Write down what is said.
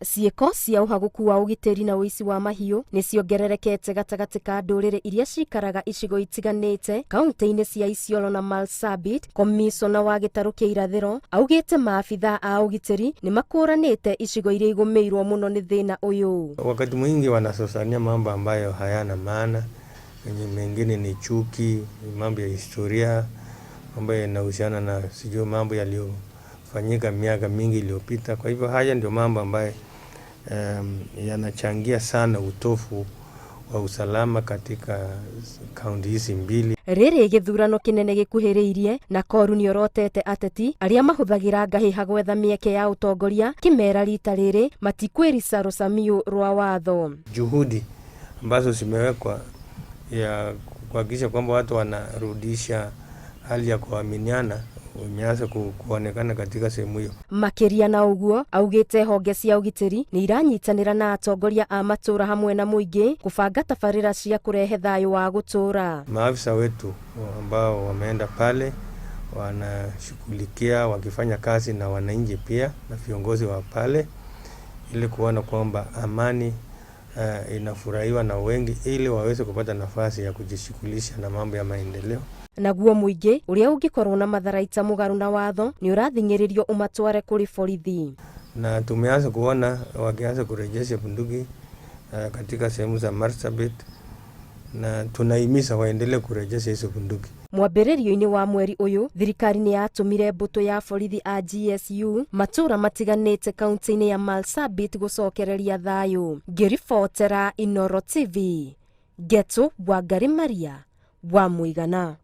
Ciĩko cia ũhagũku wa ũgitĩri na ũici wa mahiũ nĩ ciongererekete gatagatĩ ka ndũrĩrĩ iria cikaraga icigo itiganĩte kaunti-inĩ cia Isiolo na Marsabit. Komicona wa gĩtarũ kĩa irathĩro augĩte maabitha a ũgitĩri nĩ makũranĩte icigo iria igũmĩirwo mũno nĩ thĩna ũyũ. Wakati mwingi wanasosania mambo ambayo hayana maana, yenye mengine ni chuki, mambo ya historia, mambo yanahusiana na sijui mambo yaliyofanyika miaka mingi iliyopita. Kwa hivyo haya ndio mambo ambayo yanachangia sana utofu wa usalama katika kaunti hizi mbili. Rĩrĩ gĩthurano kĩnene gĩkuhĩrĩirie na koru nĩorotete ateti arĩa mahũthagĩra ngahĩha gwetha mĩeke ya ũtongoria kĩmera rita rĩrĩ matikwĩrica rũcamiũ rwa watho. Juhudi ambazo zimewekwa ya kuhakikisha kwamba watu wanarudisha hali ya kuaminiana imeanza kuonekana katika sehemu hiyo. Makĩria na ũguo, augĩte honge cia ũgitĩri nĩ iranyitanĩra na atongoria a matũũra hamwe na mũingĩ kũbanga tabarĩra cia kũrehe thayũ wa gũtũũra. Maafisa wetu ambao wameenda pale wanashughulikia wakifanya kazi na wananchi pia na viongozi wa pale ili kuona kwamba amani inafurahiwa na wengi ili waweze kupata nafasi ya kujishughulisha na mambo ya maendeleo. Naguo mũingĩ ũrĩa ũngĩkorwo na matharaita mũgarũ na watho nĩ ũrathing'ĩrĩrio ũmatware kũrĩ borithi. Na tumeanza kuona wakianza kurejesha bunduki katika sehemu za Marsabit na tunahimiza waendelee kurejesha hizo bunduki. Mwambĩrĩrio-inĩ wa mweri ũyũ, thirikari nĩ yatũmire mbũtũ ya borithi a GSU matũũra matiganĩte kaunti-inĩ ya Marsabit gũcokereria thayũ. Ngĩribotera Inooro TV, Ngetu Wangari Maria wa Mũigana.